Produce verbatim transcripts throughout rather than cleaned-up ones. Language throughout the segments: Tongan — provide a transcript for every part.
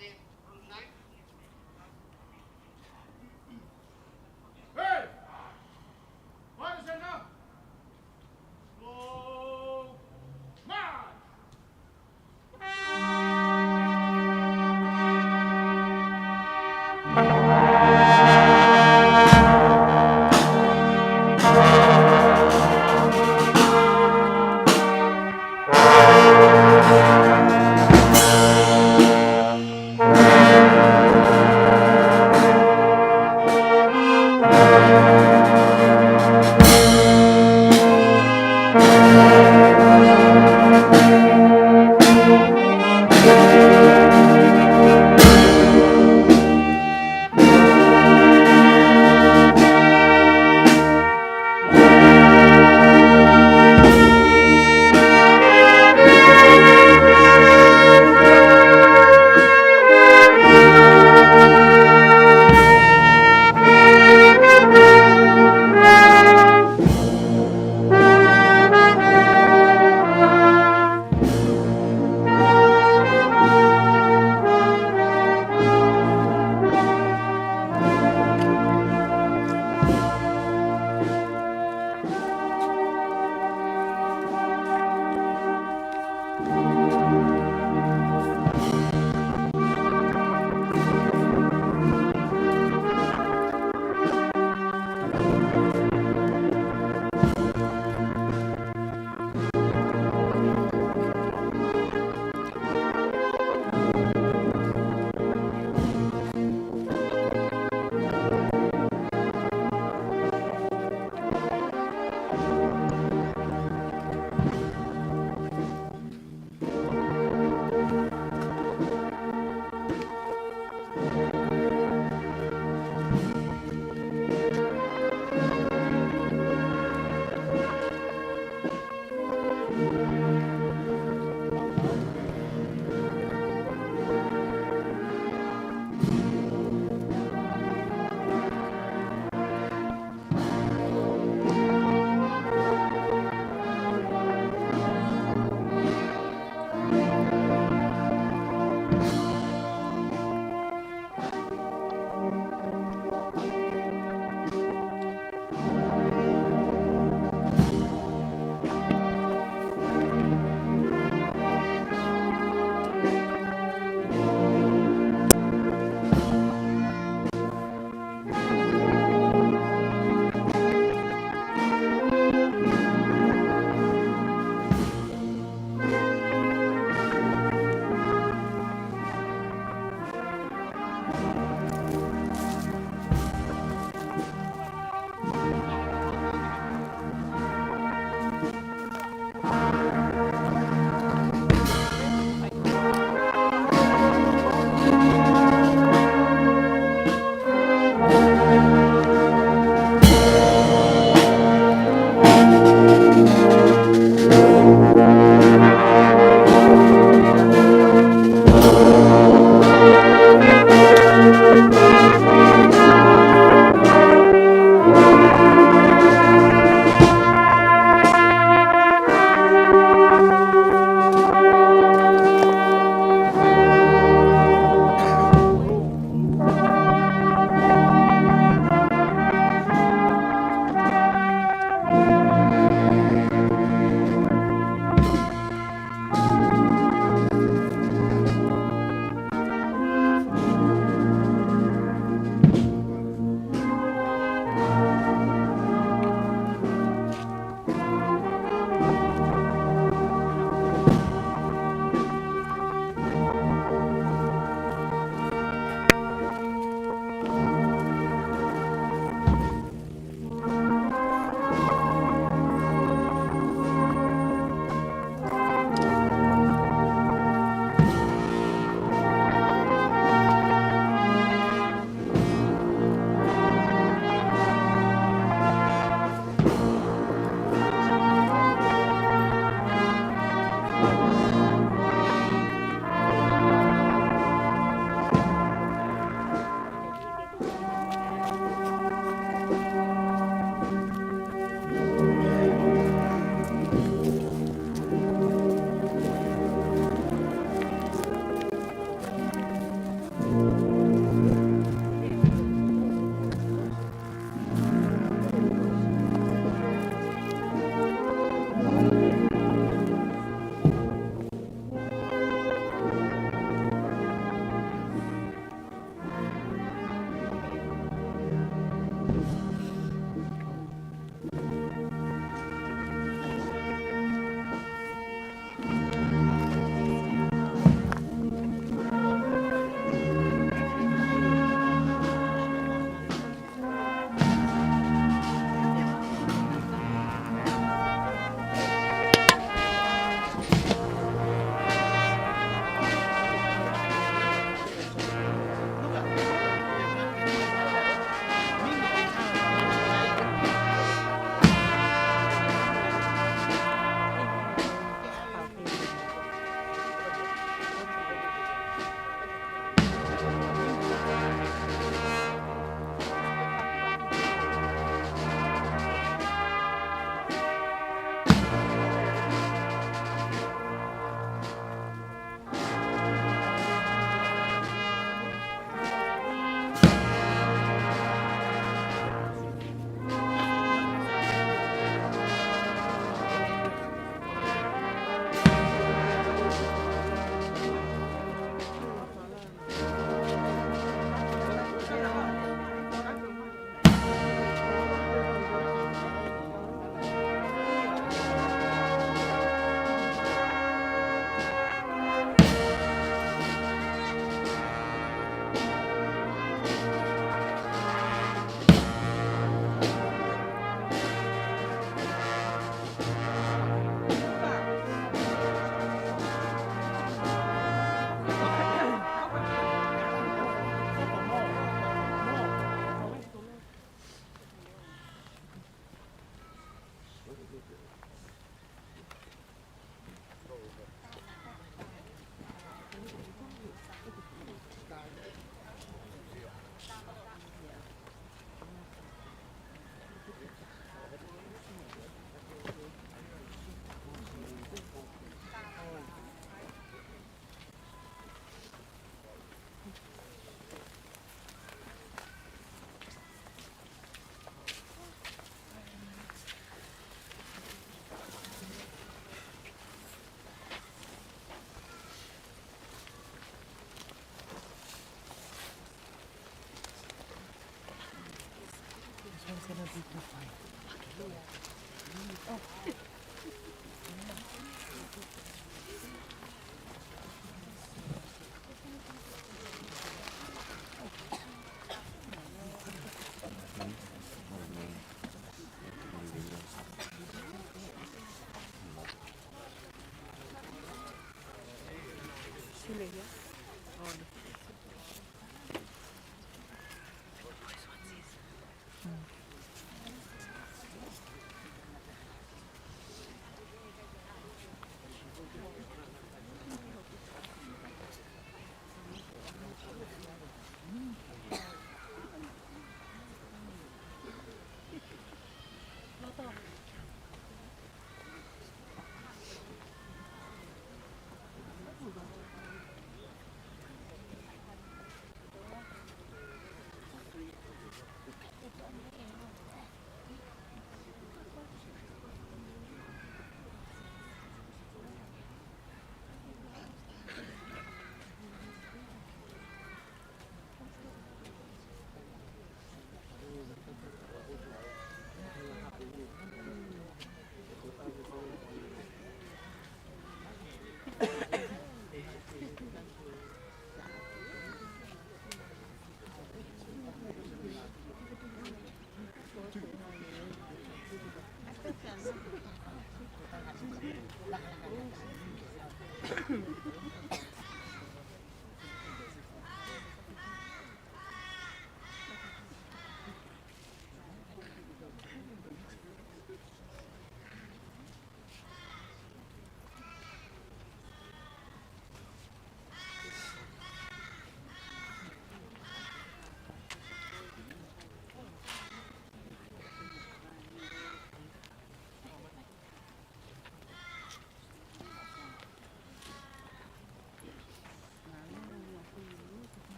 Hey! What is enough? Slow march!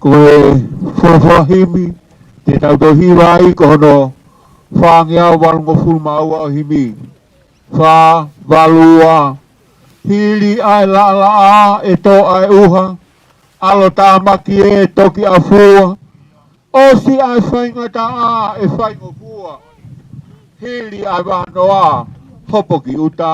Ko e fuofua himi te tau toe hiva ai ko hono fāngeau valungofulu mā ua ʻo e himi. Fā, valu, ua. Hili ʻa e laʻalaʻā ʻe tō ʻa e ʻuha, ʻalotāmaki ē toki ʻafua. ʻOsi ʻa e faingataʻa ʻe faingofua. Hili ʻa e vanoa hopo ki ʻuta.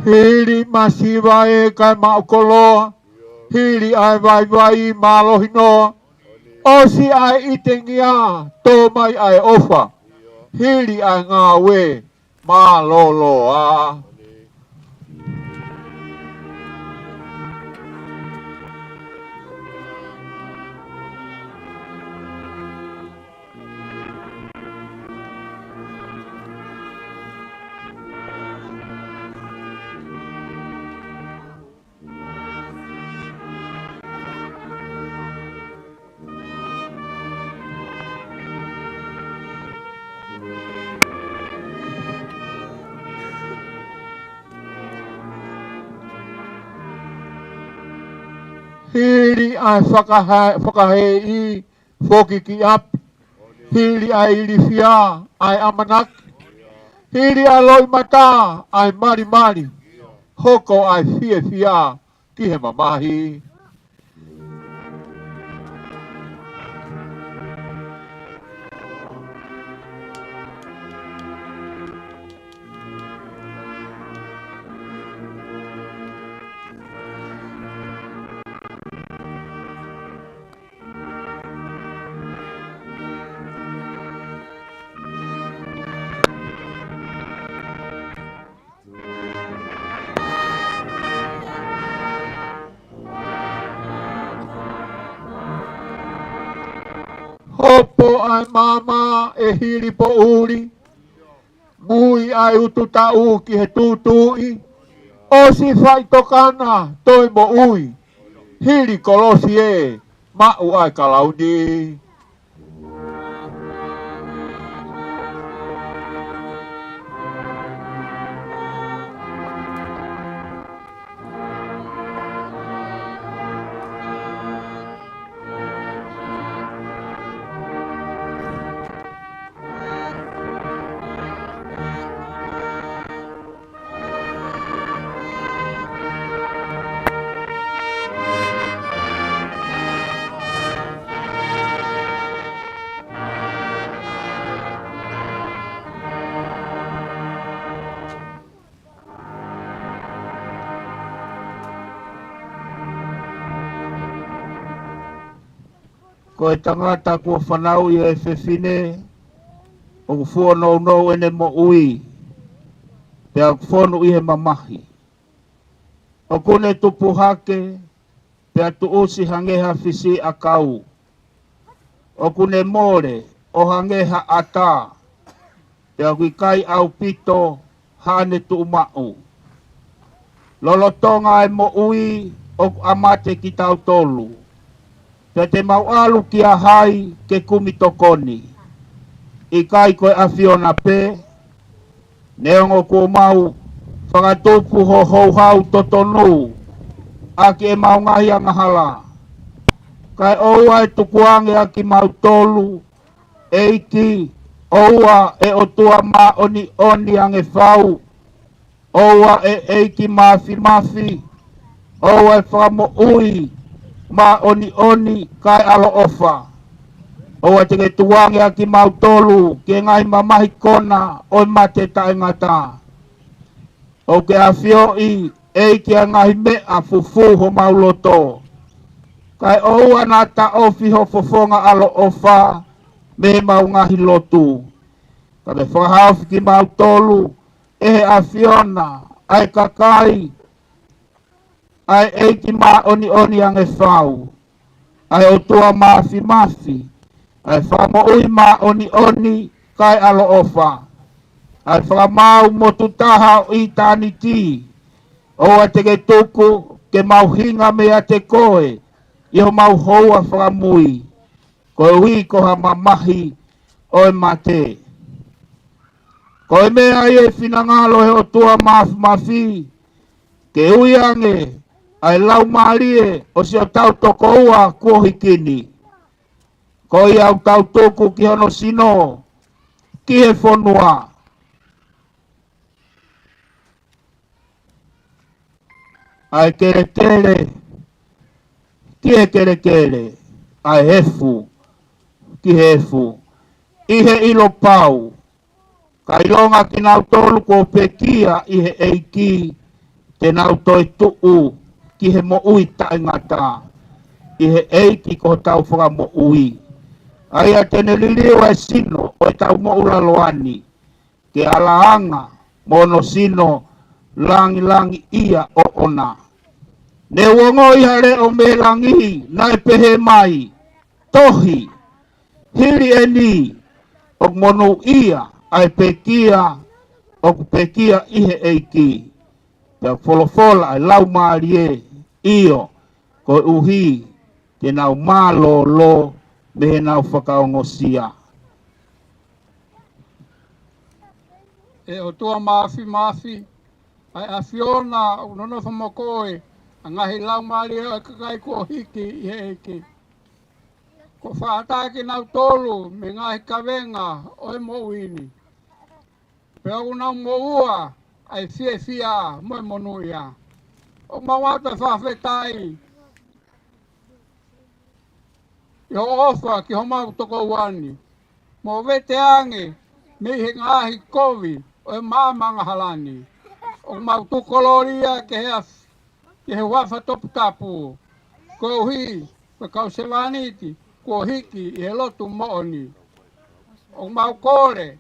Hili masiva ē kae maʻu koloa, hili ʻa e vaivai mālohi noa, ʻosi ʻa e ʻitengia, tō mai ʻa e ʻofa, hili ʻa e ngāue mālōlō ā. Hili ʻa e fakaha-, fakahēʻi foki ki ʻapi. Hili ʻa e ilifia ʻa e ʻamanaki. Hili ʻa e loʻimata ʻa e malimali. Hoko ʻa e fiefia ki he mamahi. Hopo ʻa e maama ʻe hili poʻuli, mui ʻa e ututaʻu ki he tuʻutuʻuni, ʻosi faʻitokanga toe moʻui, hili kolosi ē maʻu ʻa e kalauni. Ko e tangata kuo fanauʻi ʻa e fefine, ʻoku fuonounou ʻene moʻui, pea ʻoku fonu ʻi he mamahi. ʻOku ne tupu hake, pea tuʻusi hangē ha fisiʻiʻakau. ʻOku ne mole ʻo hangē ha ʻata, pea ʻoku ʻikai ʻaupito haʻane tuʻumaʻu. Lolotonga e moʻui ʻoku ʻamate kitautolu, pea te mau ʻalu kia hai ke kumi tokoni? ʻIkai ko e ʻAfiona pē? Neongo kuo mau fakatupu ho houhau totonu ʻaki ʻemau ngaahi angahala, kae ʻoua ʻe tukuange ʻa kimautolu, ʻEiki, ʻoua ʻe ʻOtua māʻoniʻoni ange fau, ʻoua ʻe ʻEiki Māfimafi, ʻoua ʻe Fakamoʻui māʻoniʻoni kae ʻaloʻofa. ʻOua te ke tukuange ʻa kimautolu ki he ngaahi mamahi kona ʻo e mate taʻengata. ʻOku ke ʻafioʻi, ʻEiki, ʻa e ngaahi meʻa fufū homau loto, kae ʻoua naʻa taʻofi ho fofonga ʻaloʻofa mei heʻemau ngaahi lotu. Ka ke fakahaofi kimautolu ʻe he ʻAfiona ʻa e kakai, ʻa e ʻEiki māʻoniʻoni ange fau, ʻa e ʻOtua Māfimafi, ʻa e Fakamoʻui māʻoniʻoni kae ʻaloʻofa, ʻa e Fakamaau motu taha ʻo ʻitāniti. ʻOua te ke tuku ke mau hinga meiate koe ʻi homau houa fakamui, koeʻuhi ko ha mamahi ʻo e mate. Ko e meʻa ia ʻe finangalo ʻe he ʻOtua Māfimafi, ke ui ange ʻa e laumālie ʻo siʻotau tokoua kuo hiki ni. Ko ia ʻoku tau tuku ki hono sino, ki he fonua, ʻa e kelekele ki he kelekele, ʻa e efu ki he efu, ʻi he ʻilo pau, ka ʻilonga kinautolu kuo pekia ʻi he ʻEiki, te nau toe tuʻu ki he moʻui taʻengata ʻi he ʻEiki ko hotau Fakamoʻui, ʻa ia te ne liliu ʻa e sino ʻo ʻetau moʻulaloa ni ke ʻalaʻanga mo hono sino langilangiʻia ʻoʻona. Ne u ongoʻi ha leʻo mei langi naʻe pehē mai, Tohi, hili eni ʻoku monūʻia ʻa e pekia ʻoku pekia ʻi he ʻEiki. Pea folofola ʻa e Laumālie, ʻio, koeʻuhi te nau mālōlō mei heʻenau fakaongosia. ʻE ʻOtua Māfimafi, ʻa e ʻAfiona ʻoku nonofo mo koe, ngaahi laumālie ʻo e kakai kuo hiki ʻi he ʻEiki. Kuo fakaʻatā kinautolu mei he ngaahi kavenga ʻo e moʻui ni. Pea ʻoku nau moʻua ʻa e fiefia mo e monūʻia. ʻOku mau ʻoatu e fakafetaʻi ʻi hoʻo ʻofa ki homau tokoua ni, mo vete ange mei he ngaahi kovi ʻo e maama angahala ni. ʻOku mau tuku kolōlia ki he af-, ki he huafa toputapu, koeʻuhi ko e kau sevāniti kuo hiki ʻi he lotu moʻoni. ʻOku mau kole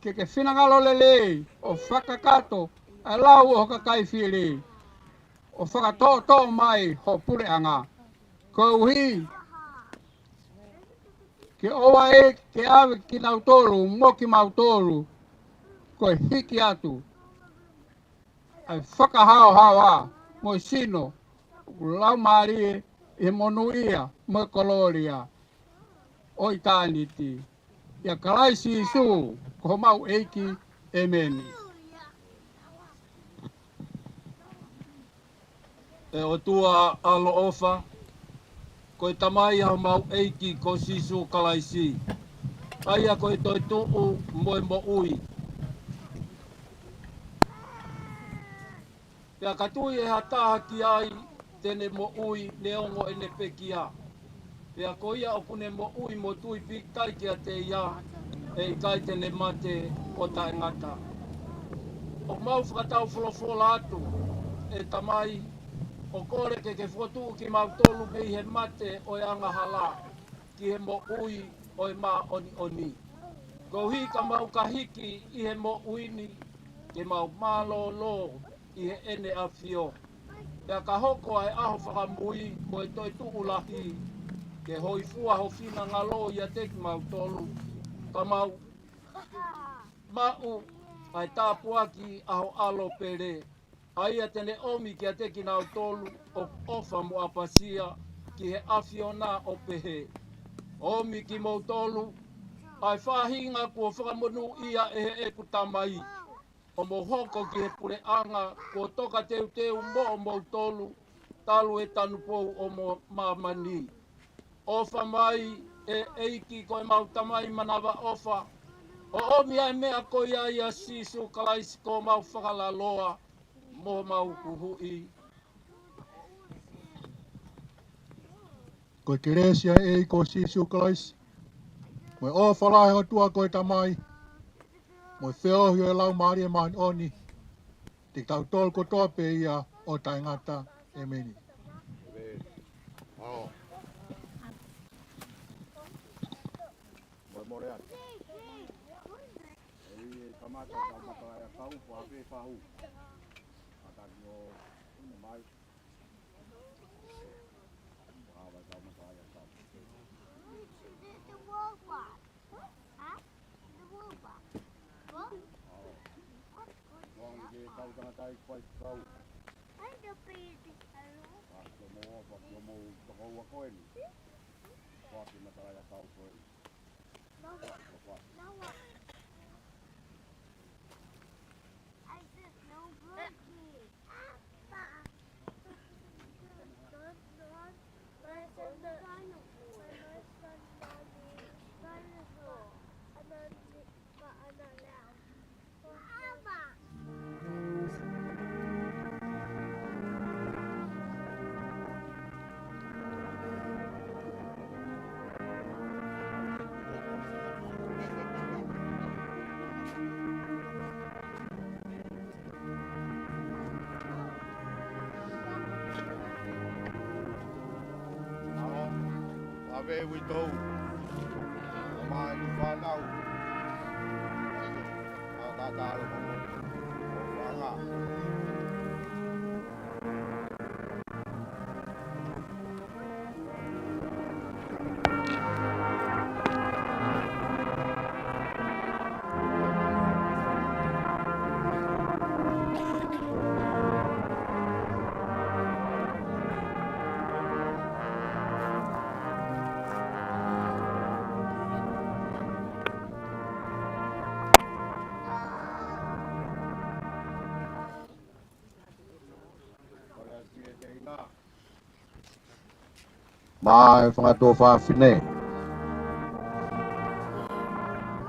ke ke finangalo lelei ʻo fakakakato ʻa e lau ʻo ho kakai fili, ʻo fakatoʻotoʻo mai ho puleʻanga, koeʻuhi ke ʻoua ʻe ke ʻave kinautolu mo kimautolu ko e hiki atu ʻa e fakahaohaoa mo e sino ʻoku laumālie ʻi he monūʻia mo e kolōlia ʻo ʻitāniti. ʻIa Kalaisi Sīsū ko homau ʻEiki. ʻĒmeni. ʻE ʻOtua ʻaloʻofa, ko e Tamai ʻa homau ʻEiki ko Sīsū Kalaisi, ʻa ia ko e toetuʻu mo e moʻui. Pea ka tui ʻe ha taha ki ai, te ne moʻui neongo ʻene pekia. Pea ko ia ʻoku ne moʻui mo tui pīkitai kiate ia, ʻe ʻikai te ne mate ʻo taʻengata. ʻOku mau fakataufolofola atu, ʻe Tamai, ʻo kole ke ke fokotuʻu kimautolu mei he mate ʻo e angahala ki he moʻui ʻo e māʻoniʻoni, koeʻuhi ka mau ka hiki ʻi he moʻui ni, ke mau mālōlō ʻi heʻene ʻafio. Pea ka hoko ʻa e ʻaho fakamui ko e toetuʻu lahi, ke hōifua ho finangalo ʻiate kimautolu, ka mau maʻu ʻa e tāpuaki ʻa ho ʻAlo pele, ʻa ia te ne ʻomi kiate kinautolu ʻoku ʻofa mo ʻapasia ki he ʻAfiona, ʻo pehē: ʻOmi kimoutolu ʻa e faʻahinga kuo fakamonūʻia ʻe heʻeku Tamai, ʻo mou hoko ki he puleʻanga kuo tokateuteu moʻomoutolu talu e tanupou ʻo mo-, māmani. ʻOfa mai, ʻe ʻEiki ko ʻemau Tamai manavaʻofa, ʻo ʻomi ʻa e meʻa ko ia ʻia Sīsū Kalaisi ko homau Fakalaloa mo homau Huhuʻi. Ko e kelesi ʻa e ʻEiki ko Sīsū Kalaisi, mo e ʻofa lahi ʻa e ʻOtua ko e Tamai, mo e feohi ʻo e Laumālie Māʻoniʻoni, ʻiate kitautolu kotoa pē ia ʻo taʻengata. ʻĒmeni. Mole, mole atu. ʻEi, kamata, kamata ʻa e kau, fua pe fahu. Mata ni o, mai. Ava, kamata ʻa e kau. Huh? Huh? Ua ke kau tangata i kuai kau. Ka ke mo, ka ke mo toko ua ko eni. Kua ke matala ia kau ko eni. Kua, kua. Alo, ʻave uitou. Mai fānau. ʻA tātā alo. ʻO fanga. Mā e fanga tuofāfine.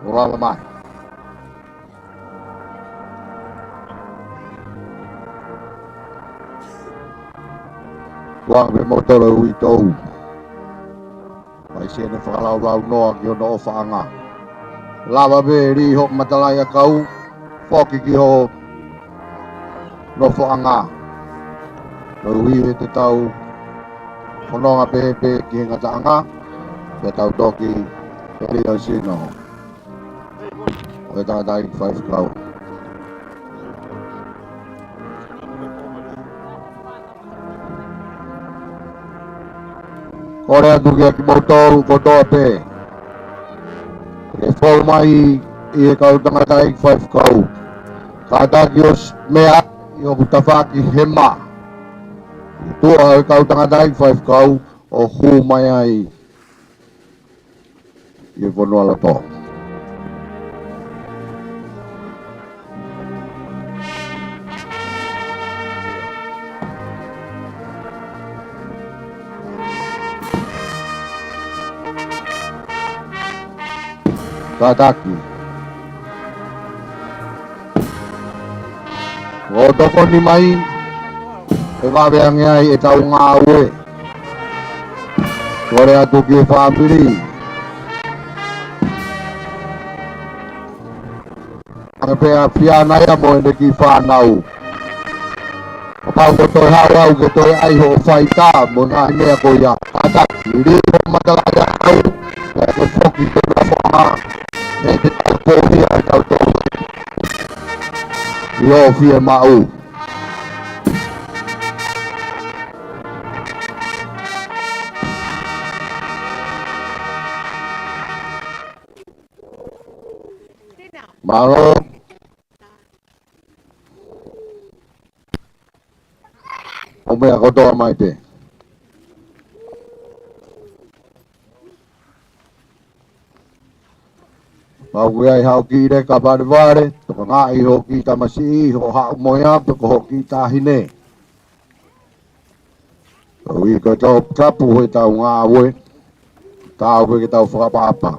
ʻO lava mai. Tuanga pē mo tolo uitou. Mai siʻene fakalaulaunoa ki hono ʻofaʻanga. Lava pē lī hoʻo matalaʻiʻakau, foki ki hoʻo nofoʻanga. Koeʻuhi he te tau fononga pē pē ki he ngataʻanga, pea tau toki heli ʻa e sino ʻo e tangataʻeiki faifekau. Kole atu kiate kimoutolu kotoa pē ke fou mai ʻi he kau tangataʻeiki faifekau. Kātaki ʻo meʻa ʻi hoku tafaʻaki hema. ʻI tuʻa ʻo e kau tangataʻeiki faifekau ʻo hū mai ai ʻi he fonua loto. Kātaki. ʻO tokoni mai, ʻe vave ange ai ʻetau ngāue. Kole atu ki he fāmili. Anga pē ʻa Fiana ia mo ʻene kiʻi fānau. Kapau ko e toe haʻu au ke toe ʻai hoʻo faitā mo e ngaahi meʻa ko ia. Kātaki, lī hoʻo matalaʻiʻakau, pea ke foki ki hoʻo nofoʻanga. He te tau poupou ʻa e tau tō. ʻIo, fiemaʻu. Mālō. ʻO meʻa kotoa mai pē. Pau ke ʻai haʻo kiʻi leka valevale, tokangaʻi hoʻo kiʻi tamasiʻi, hoʻo haʻu mo ia, pe ko hoʻo kiʻi taʻahine. Koeʻuhi ko e toputapu ʻetau ngāue, taau pē ke tau fakaʻapaʻapa.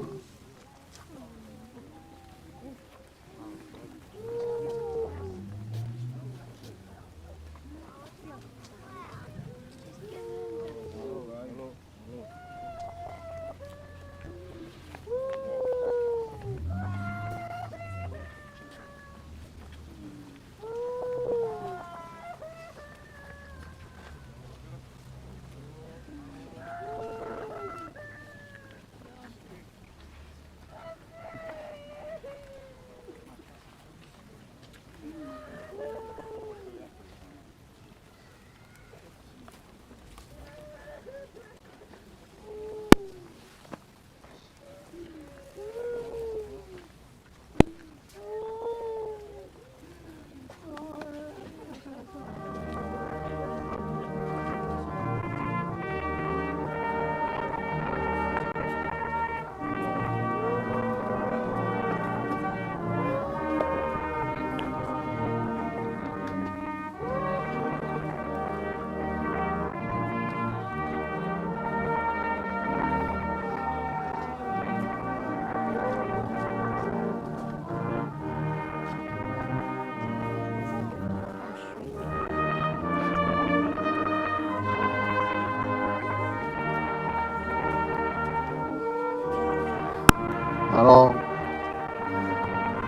ʻAlo.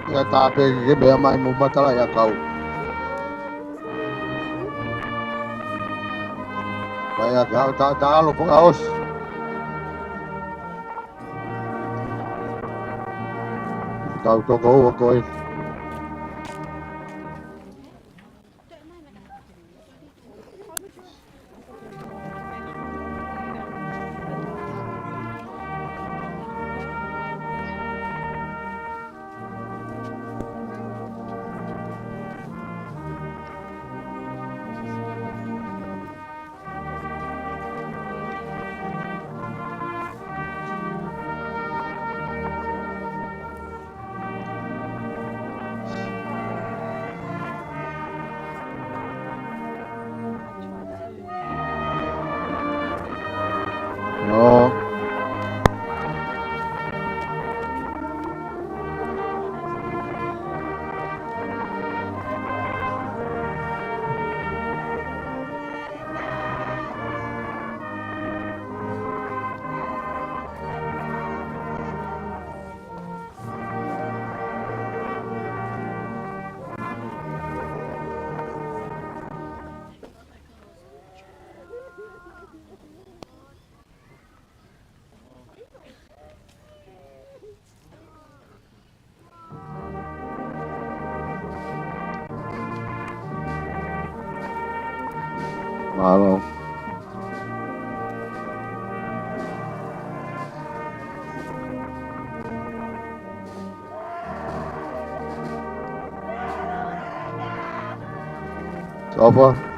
ʻIa, tā pē ke meʻa mai mo matalaʻiʻakau. Pea ke haʻu tā, tā ʻalu fakaʻosi. Tau toko ua ko ē. Mālō. Sofa.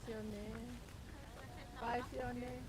Sione. Bye, Sione.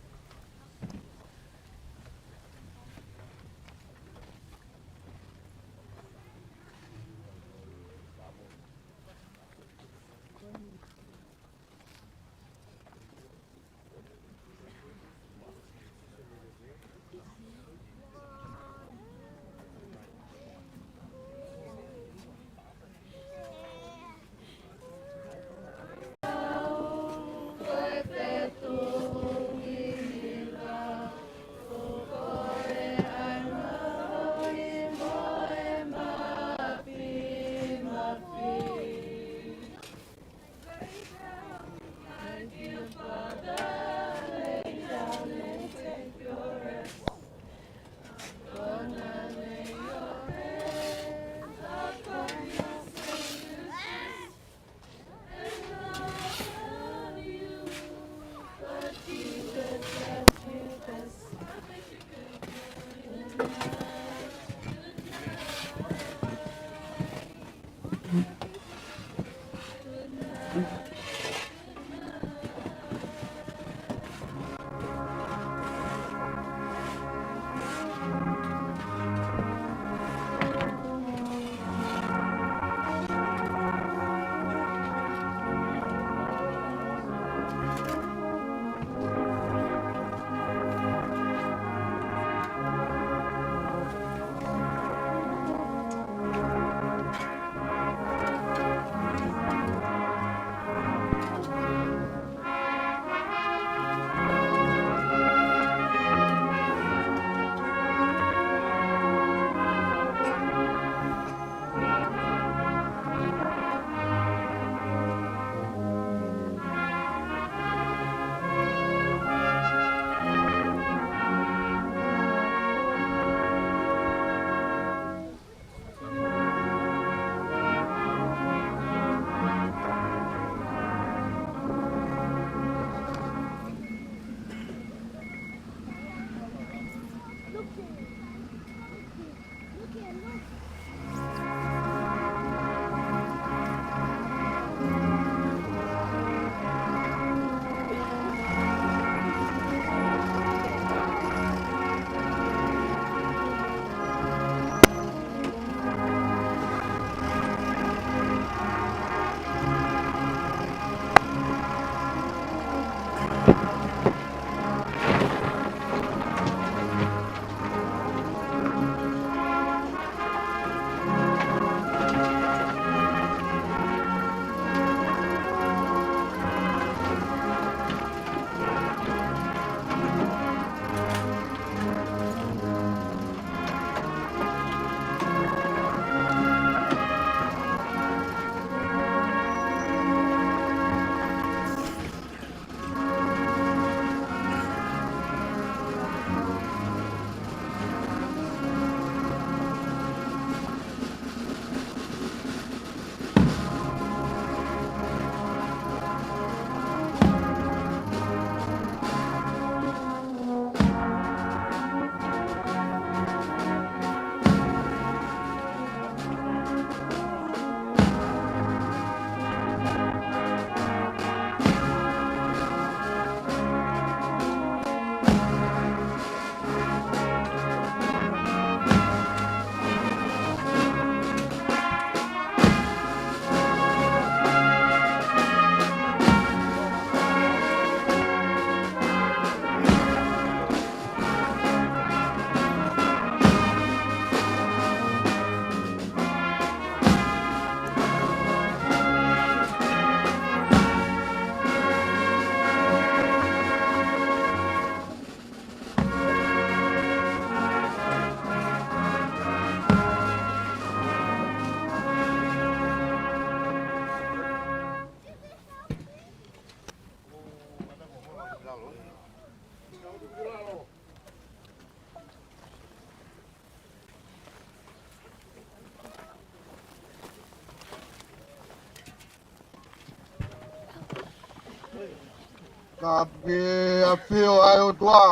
Ka puke ʻa e ʻAfio ʻa e ʻOtua.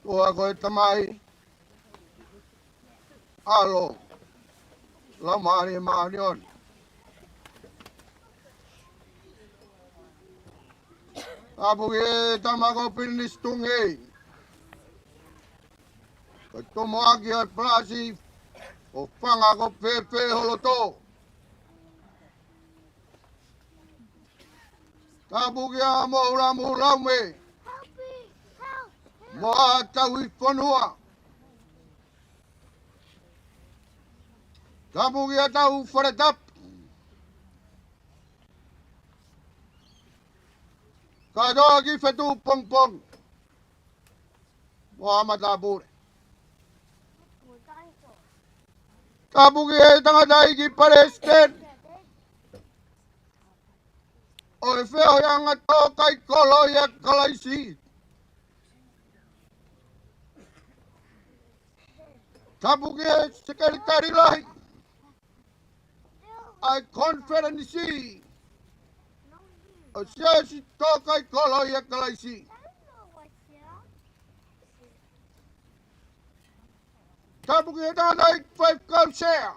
Ko koe ko e Tamai, ʻAlo, Laumālie Māʻoniʻoni. Ka puke ʻa e tama ko Pilinisi Tungei. Ko e tomoaki ʻa e palasi, ʻo fanga ko Pepe Holoto. Ka puke ʻa Moʻula Moʻulaume. Mo ʻa Tauhi Fonua. Ka puke ʻa Tau Faletapu. Ka toki fetu pongpong. Mo ʻa Matapule. Ka puke ʻa e tangataʻeiki palesiteni ʻo e feohiʻanga tō kai kolo ʻia Kalaisi. Ka puke ʻa e sekelitali lahi ʻa e konifelenisi ʻo e siasi tō kai kolo ʻia Kalaisi. Ka puke ʻa e tangataʻeiki faifekau sea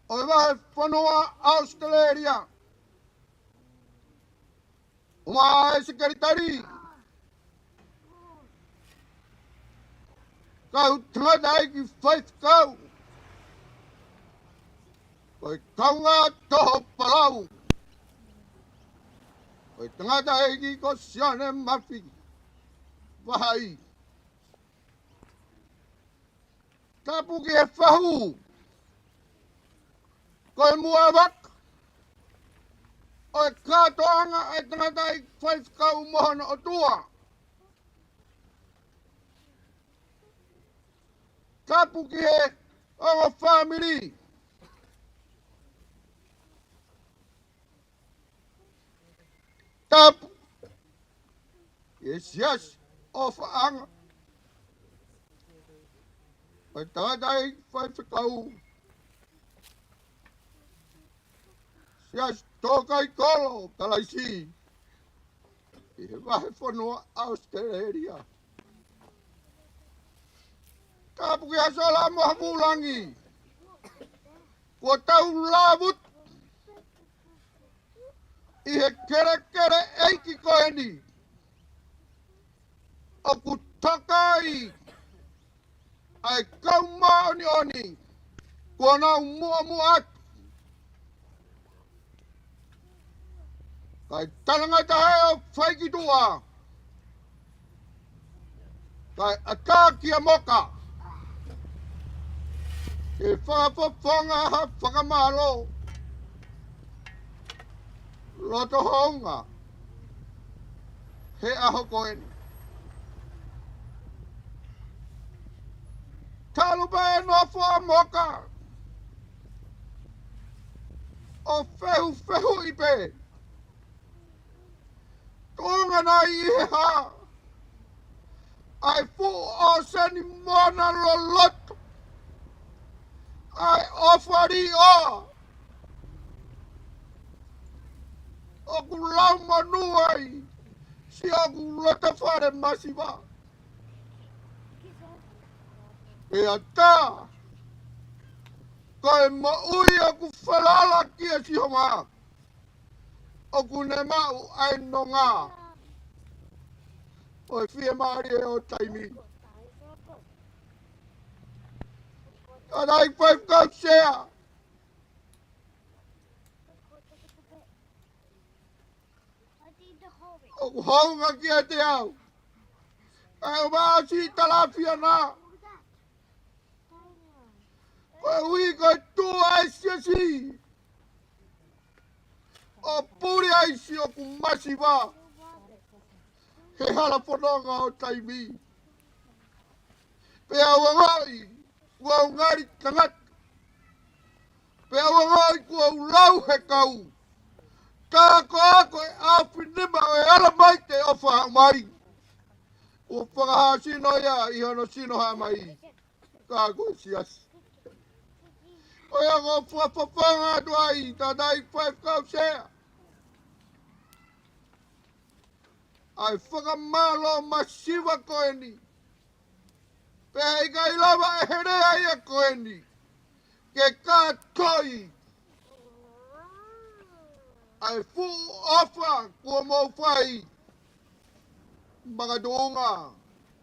ʻo e vahefonua ʻAositelēlia. ʻUmaʻā ʻa e sekelitali. Kau tangataʻeiki faifekau. Ko e kaungā toho palau. Ko e tangataʻeiki ko Sione Mafi Vahaʻi. Ka puke ʻa e fahu ko e muʻavaka ʻo e kātoanga ʻa e tangataʻeiki faifekau mo hono ʻotua. Ka puke ʻa e ongo fāmili. Tapu ʻa e siasi ʻofaʻanga ʻo e tangataʻeiki faifekau, siasi tō kai kolo Kalaisi ʻi he vahefonua ʻAositelēlia. Ka puke ʻa Sola mo Havulangi. Kuo tau lāvutu ʻi he kelekele ʻeiki ko eni ʻoku toka ai ʻa e kau māʻoniʻoni kuo nau muʻomuʻa atu. Kae talangata ʻa e ʻo fai ki tuʻa. Kae ʻatā kia Moka ke fakafofonga ha fakamālō loto hounga he ʻaho ko eni. Talu pē ʻa e nofo ʻa Moka ʻo fehufehuʻi pē. Tuʻunga nai ʻi he hā ʻa e fuʻu ʻōseni moana loloto ʻa e ʻofa liʻoa ʻoku lau monū ai siʻoku loto fale masiva. Pea tā ko e moʻui ʻoku falala kia Sihova ʻoku ne maʻu ʻa e nonga ʻo e fiemālie ʻo taimi. Ka nai faifekau sea ʻoku hounga kiate au ʻa e ʻomai ʻa Sitalafia na. Ko e ui ko e tuʻa ʻa e siasi ʻo puli ai siʻoku masiva he hala fononga ʻo taimi. Pea u ongoʻi kuo u ngali tangata. Pea u ongoʻi kuo u lau he kau. Ka ko ako e ʻaofinima ʻo e ala mai te ʻofa mai. Kuo fakahāsino ia ʻi hono sino hā mai. Ka ko e siasi. Ko ia ʻoku ou fakafofonga atu ai, tangataʻeiki faifekau sea, ʻa e fakamālō masiva ko eni. Pea ʻikai lava ʻe he lea ia ko eni ke kātoi ʻa e fuʻu ʻofa kuo mou fai makatuʻunga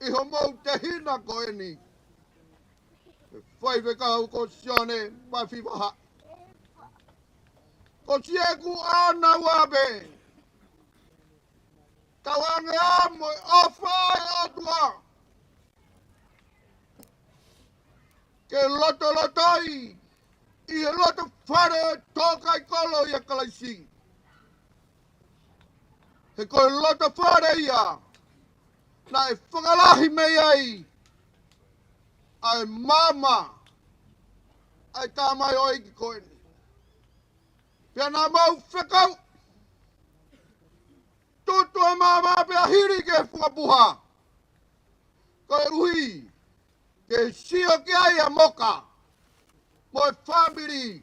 ʻi hoʻomou tehina ko eni, faifekau ko Sione Mafivahaʻi. Ko Sione kuo ʻana ua pē. Tauange ā mo e ʻofa ʻa e ʻOtua ke lotolotoi ʻi he loto fale ʻo e tōkaikolo ʻia Kalaisi. He ko e loto fale ia naʻe fakalahi mei ai ʻa e maama ʻa e tamaioʻeiki ko eni. Pea naʻa mau fekau tutu ʻa e maama pea hili ki he funga puha, koeʻuhi ke sio ki ai ʻa Moka mo e fāmili,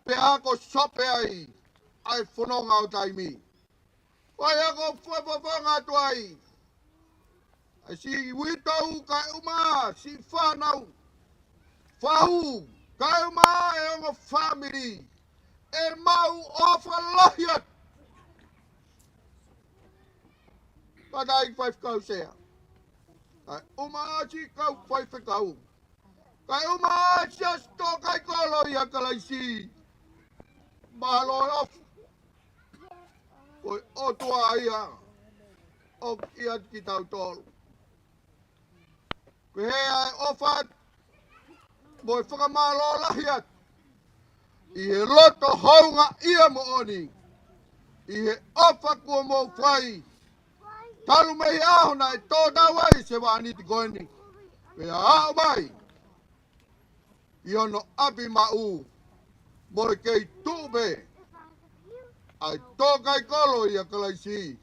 pea ako sope ai ʻa e fononga ʻo taimi. Ko ia ʻoku ou fakafofonga atu ai, ʻa e siʻi uitou kae ʻumaʻā siʻi fānau, fahu kae ʻumaʻā e ongo fāmili, ʻemau ʻofa lahi atu. Tangataʻeiki faifekau sea, kae ʻumaʻā siʻi kau faifekau, kae ʻumaʻā siasi tōkaikolo ʻia Kalaisi. Mālō e ʻofa. Ko e ʻOtua ia ʻoku ʻiate kitautolu. Ko e hā ʻa e ʻofa atu mo e fakamālō lahi atu ʻi he loto houngaʻia moʻoni ʻi he ʻofa kuo mou fai talu mei he ʻaho naʻe tō tau ai e sevāniti ko eni, pea aʻu mai ʻi hono ʻapi maʻu mo e kei tuʻu pē ʻa e tōkaikolo ʻia Kalaisi,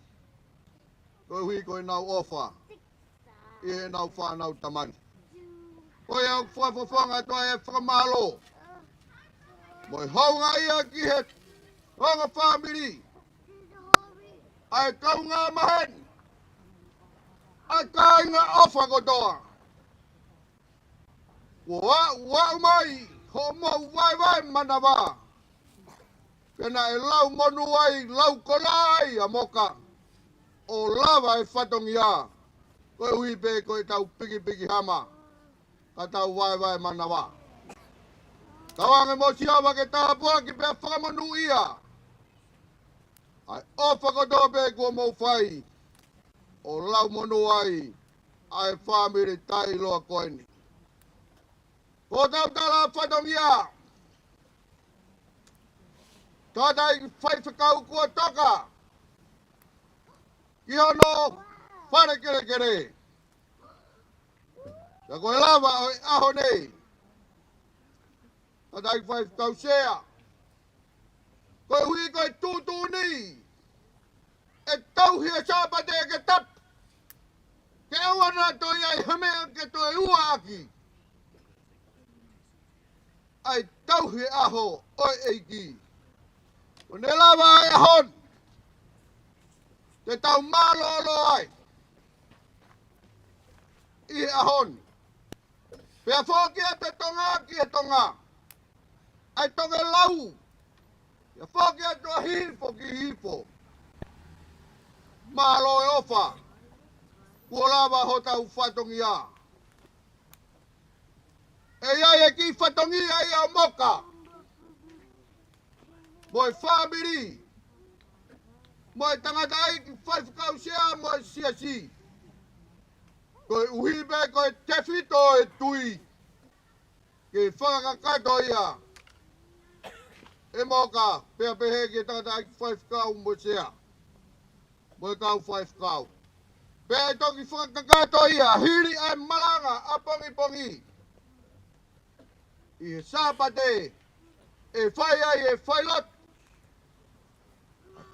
koeʻuhi ko ʻenau ʻofa ʻi heʻenau fānau tamani. Ko ia ʻoku ou fakafofonga atu ai e fakamālō mo e houngaʻia ki he ongo fāmili, ʻa e kaungā maheni, ʻa e kāinga ʻofa kotoa. Kuo aʻu, aʻu mai hoʻomou vaevae manava, pea naʻe lau monū ai, lau kola ai ʻa Moka ʻo lava e fatongia, koeʻuhi pē ko ʻetau pikipiki hama ka tau vaevae manava. Tauange mo Sihova ke tāpuaki pea fakamonūʻia ʻa e ʻofa kotoa pē kuo mou fai ʻo lau monū ai ʻa e fāmili taʻeʻiloa ko eni. Ko hotau tala fatongia, tangataʻeiki faifekau kuo toka ki hono fale kelekele. Ka ko e lava ʻo e ʻaho nei, tangataʻeiki faifekau sea, koeʻuhi ko e tuʻutuʻuni ʻe tauhi e Sāpate ke tapu, ke ʻoua naʻa toe ʻi ai ha meʻa ke toe ua ʻaki ʻa e tauhi e ʻaho ʻo e ʻEiki. Kuo ne lava e ʻaho ni, te tau mālōlō ai ʻi he ʻaho ni. Pea foki atu e Tonga ki he Tonga, ʻa e tokelau, pea foki atu ʻa Hihifo ki Hihifo. Mālō e ʻofa, kuo lava hotau fatongia. ʻE ʻi ai e kiʻi fatongia ia ʻo Moka mo e fāmili, mo e tangataʻeiki faifekau sea mo e siasi, koeʻuhi pē ko e tefito e tui ke fakakakato ia ʻe Moka, pea pehē ki he tangataʻeiki faifekau mo e sea mo e kau faifekau. Pea ʻe toki fakakakato ia hili ʻa e malanga ʻapongipongi ʻi he Sāpate, ʻe fai ai e failotu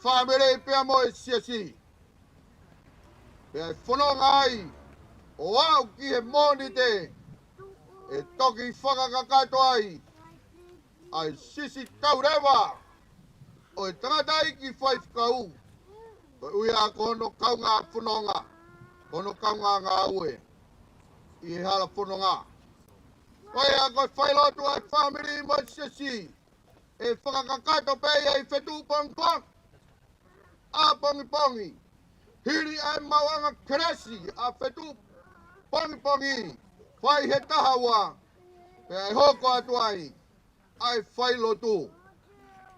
fāmili pea mo e siasi. Pea ʻe fononga ai ʻo aʻu ki he Mōnite, ʻe toki fakakakato ai ʻa e sisi tauleva ʻo e tangataʻeiki faifekau, koeʻuhi ko hono kaungā fononga, ko hono kaungā ngāue ʻi he hala fononga. Ko ia ko e failotu ʻa e fāmili mo e siasi, ʻe fakakakato pē ia ʻi he fetuʻu pongipongi ʻapongipongi, hili ʻa e maʻuʻanga kelesi ʻa e fetuʻu pongipongi, fai he taha ua, pea ʻe hoko atu ai ʻa e failotu.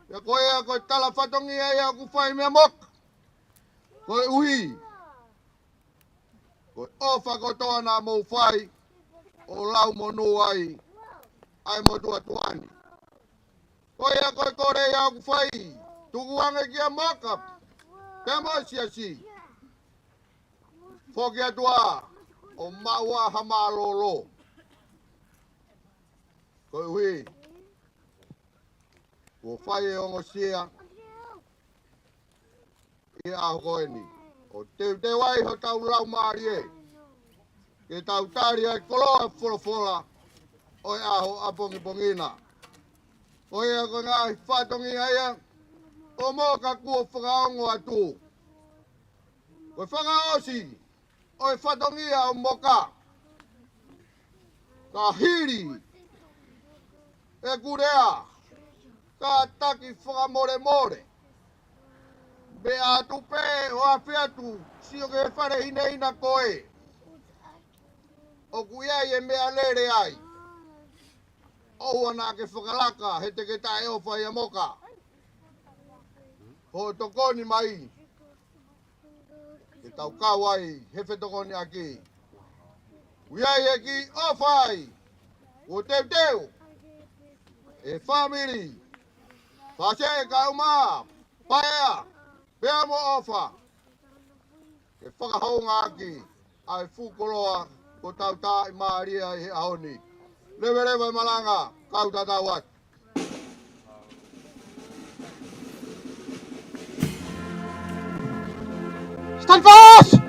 Pea ko ia ko e tala fatongia ia ʻoku fai meia Moka, koeʻuhi ko e ʻofa kotoa naʻa mou fai ʻo lau monū ai ʻa e motuʻa tuʻa ni. Ko ia ko e kole ia ʻoku fai, tukuange kia Moka pea mo e siasi, foki atu ā ʻo maʻu ā ha mālōlō. Koeʻuhi kuo fai e ongosia ʻi he ʻaho ko eni, ʻo teuteu ai hotau laumālie ke tau tali ʻa e koloa folofola ʻo e ʻaho ʻapongipongi na. Ko ia ko e ngaahi fatongia ia ʻo Moka kuo fakaongo atu. Ko e fakaʻosi ʻo e fatongia ʻo Moka, ka hili ʻeku lea, kātaki fakamolemole, meʻa atu pē ʻo afe atu, sio ki he fale hinehina ko ē ʻoku ʻi ai e meʻalele ai. ʻOua naʻa ke fakalaka he te ke taʻeʻofa ia Moka. Hoʻo tokoni mai ke tau kau ai he fetokoniʻaki. ʻOku ʻi ai e kiʻi ʻofa ai kuo teuteu ʻe he fāmili Fase, Kauma, Paea pea mo ʻOfa, ke fakahoungaʻaki ʻa e fuʻu koloa kuo tau taaʻi mālie ai he ʻaho ni. Leveleva e malanga, kau tatau atu. Stand fast!